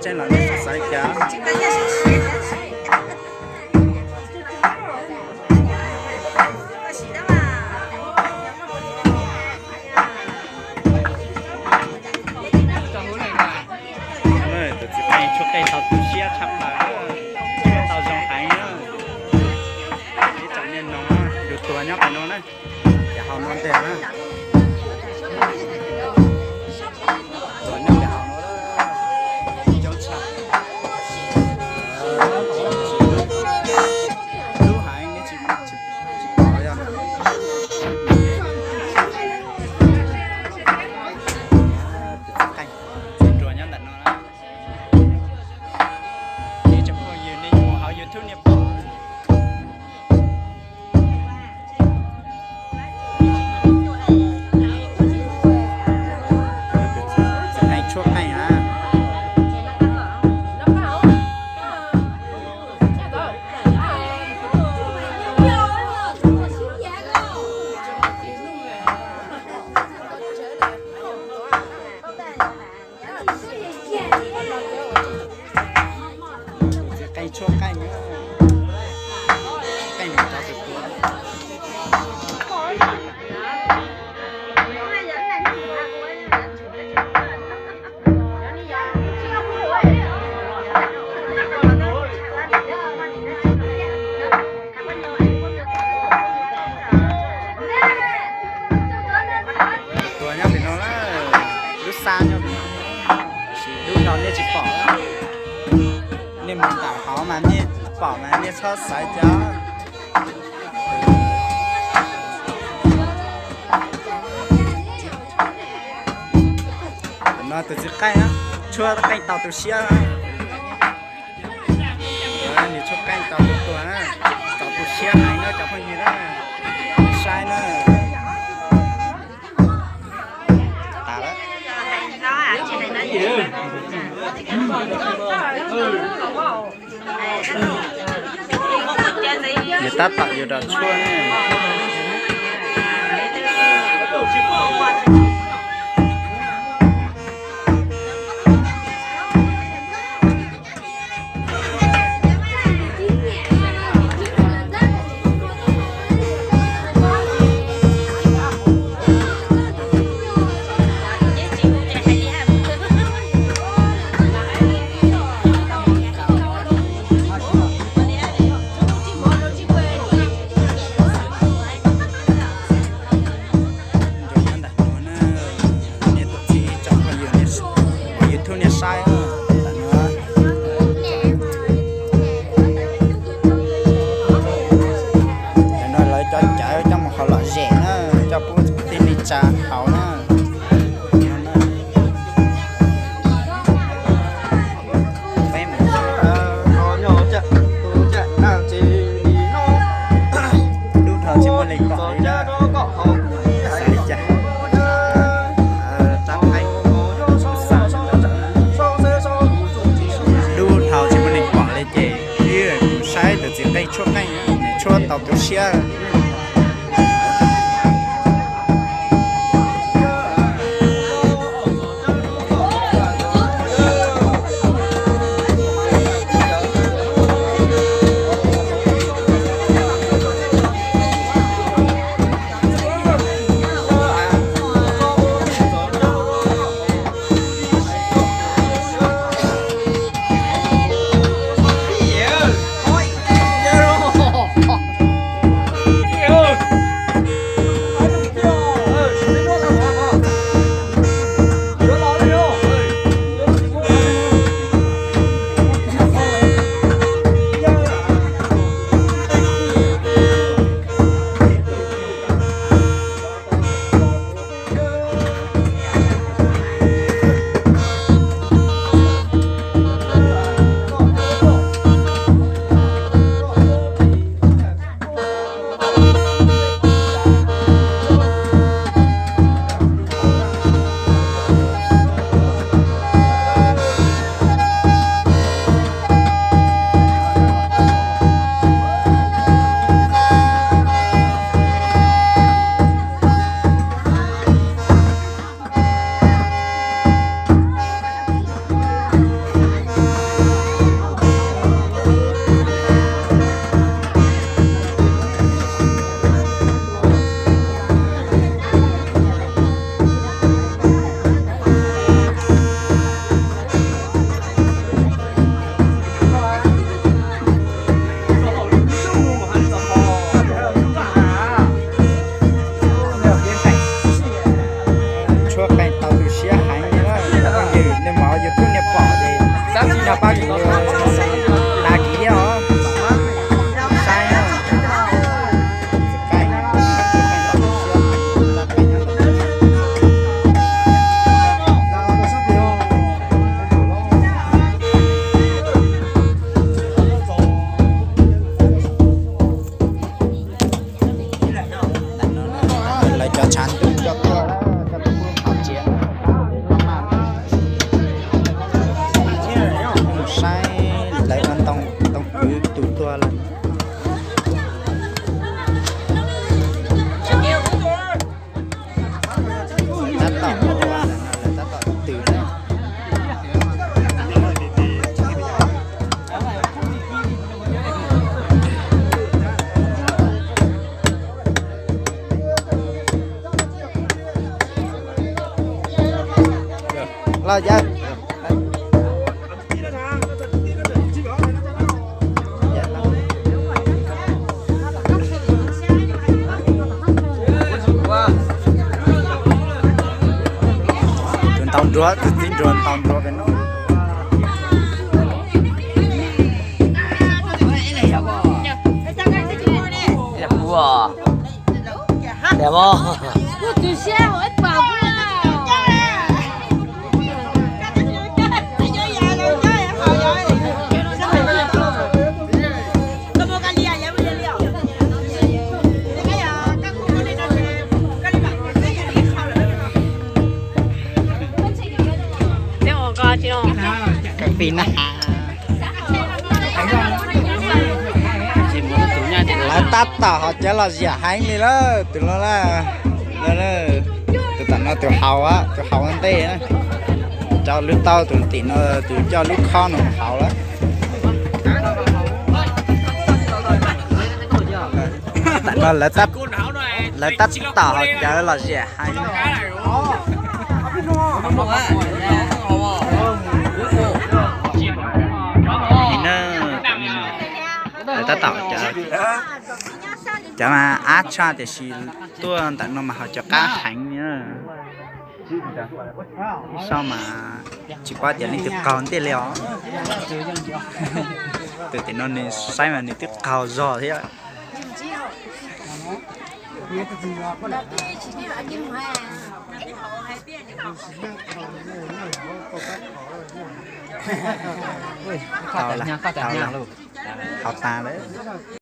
Tseeb los nej xav li cas? Tus txiv qeej tshuab qeej tau tu siab tshaj plaws, tau zoo heev na. Ib tsoom niaj no yus tuag nyob pem no na, ces hauv no ntej na. Tuag nyob pem hauv no, coob tshaj. Lub heev nej tsis, tsis pom yog. Tus txiv qeej txiv nruas nyob ntawm no na. Nej tsoom phooj ywg nej mus hauv YouTube nej pom. Txiv qeej tshuab qeej na. Tus txiv qeej tshuab qeej, qeej nws rov tus tuag. Tuag nyob pem no na, lub xa nyob pem no, tab sis dub dhau nej tsis pom. Nej mus ntawm hauv mas nej pom mas nej txhob xaiv cov. Tus no tus txiv qeej, tshuab qeej tau tu siab. Nws tshuab qeej tau tus tuag na, tau tu siab heev na cov phooj ywg na, saib na. Tas lawm. Nws tab tom yuav rau tshuaj ne. Nyob ntawm no na, niam tus txiv tsoom phooj ywg uas YouTube nej saib ntawm no, ntawm no lawv cov cawv coj mus haus lom zem na, coj pub tib neeg tsa haus na. Dub dhau tsis muaj leej pom li na. Xav li cas? Rab qeej, dub dhau tsis muaj leej pom li ces wb mus saib tus txiv qeej tshuab qeej, nws tshuab tau tu siab. Yawg, tus ntaus nruas, tus txiv nruas ntaus nruas pem no. Pis na. Lawv tab tom haus cawv lom zem heev li lawm tus no lawm. Tus tom no tus haus, tus haus ua ntej na. Rau lub taub tus tim no tus coj lub khob no mus haus lawm. Tam no lawv tab tom haus cawv lom zem heev. Lawv tab tom cawv, cawv mas ab tshaj tiam sis tuaj ntawm no mas haus cawv qab heev. Ib zaug mas tsis paub tias leej twg qaug ntej li os. Tus tim no nws saib mas nws twb qaug zog thiab. Tau, tau, haus tas lawm.